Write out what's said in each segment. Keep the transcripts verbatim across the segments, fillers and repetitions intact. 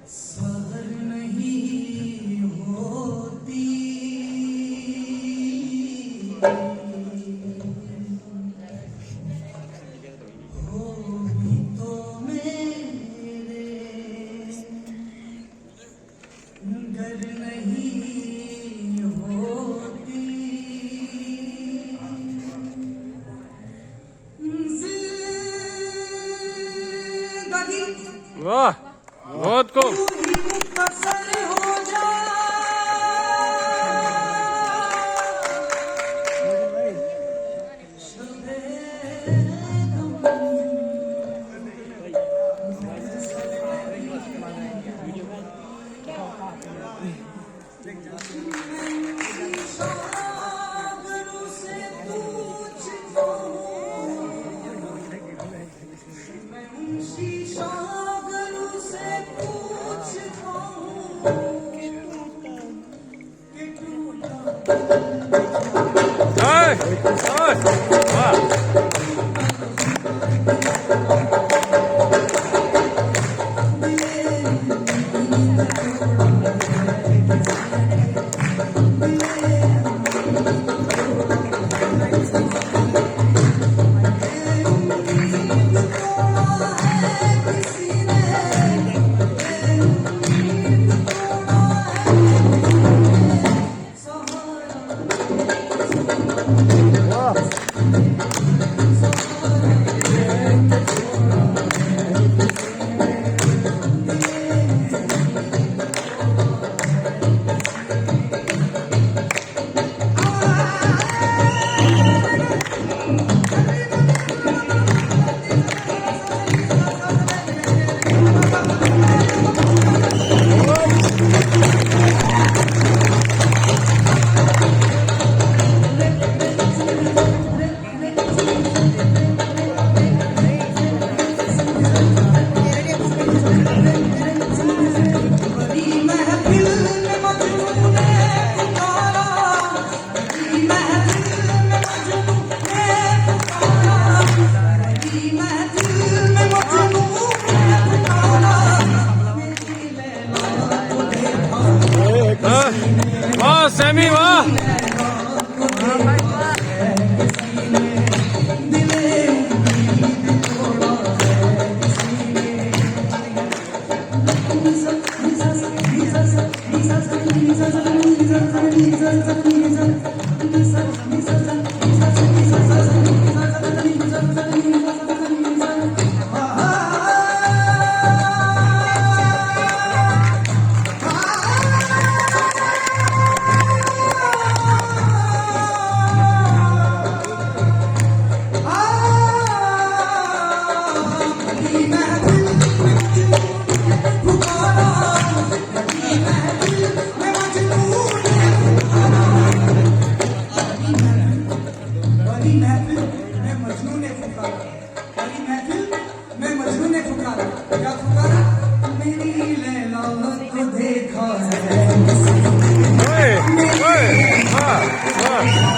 सहर नहीं होती, वो भी तो मेरे घर नहीं होती। जिंदगी वाह, बहुत खूब। واہ سیمی، واہ۔ بڑی محفل میں مجنوں نے پکارا، بڑی محفل میں مجنوں نے پکارا، کیا پکارا؟ میری لیلا کو دیکھا ہے۔ اوئے، اوئے، واہ، واہ۔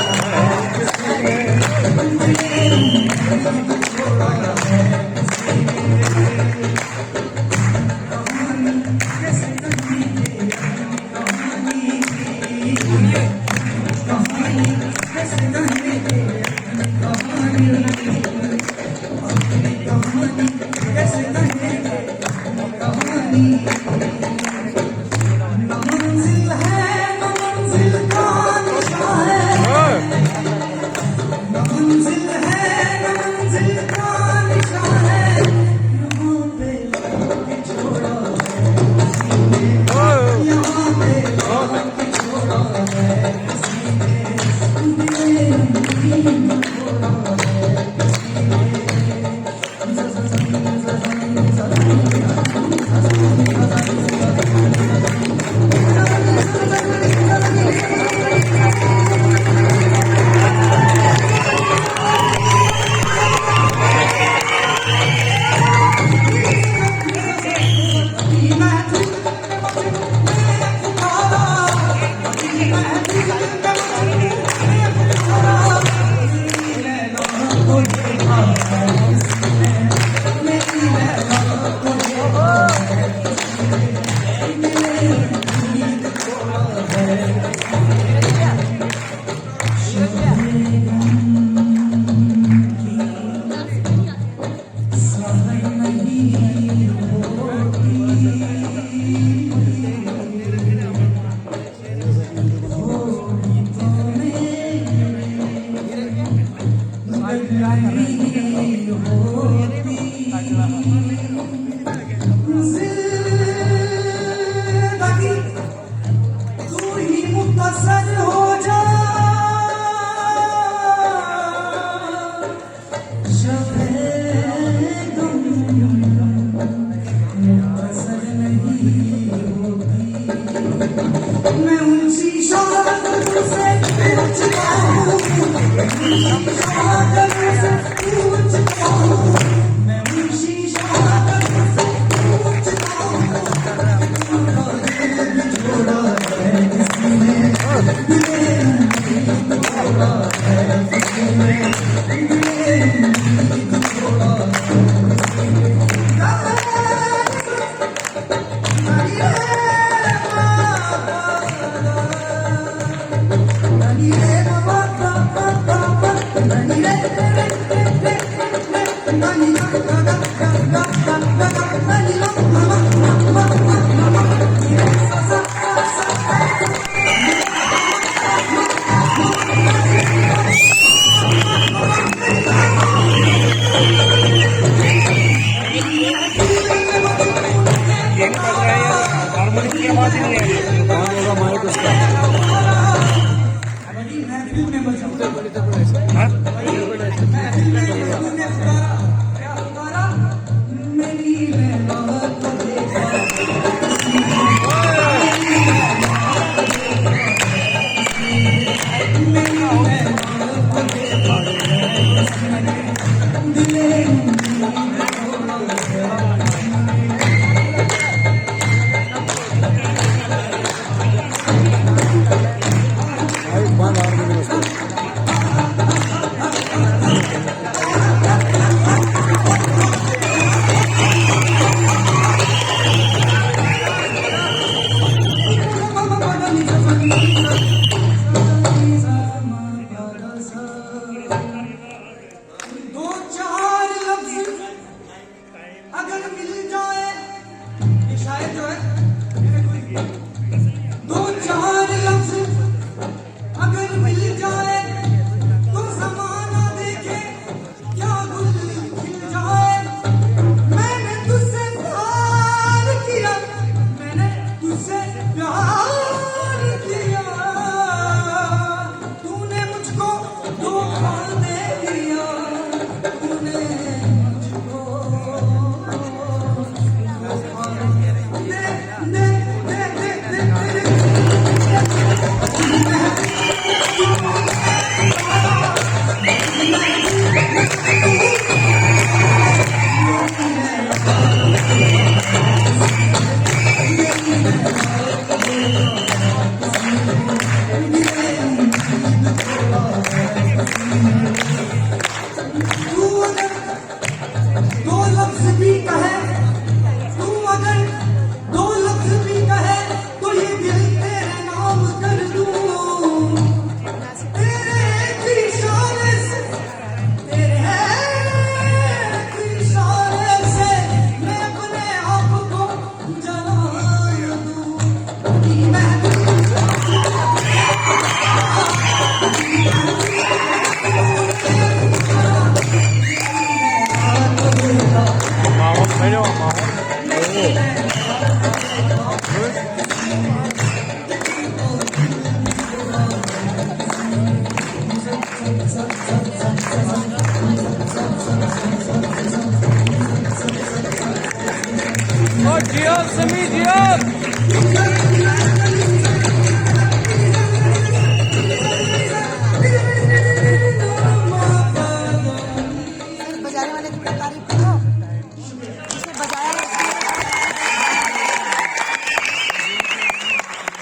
کہاں ہوگا مائک اس کا؟ دو چار لفظ اگر مل جائے، یہ شاعر جو ہے، میرے کوئی دو چار لفظ اگر مل جائے تو زمانہ دیکھے کیا گل کھل جائے۔ میں نے تجھ سے پیار کیا، میں نے تجھ سے پیار کیا، تو نے مجھ کو دھوکہ دے دیا، تو نے مجھ کو دھوکہ دے، دے، دے، دے، دے، دے۔ تو اگر دو لفظ بھی کہے، تو اگر دو لفظ بھی کہے، تو یہ دل تیرے نام کر دوں۔ تیرے ایک اشارے سے، تیرے ایک اشارے سے میں اپنے آپ کو جلا دوں۔ او جیو، سمی جیو۔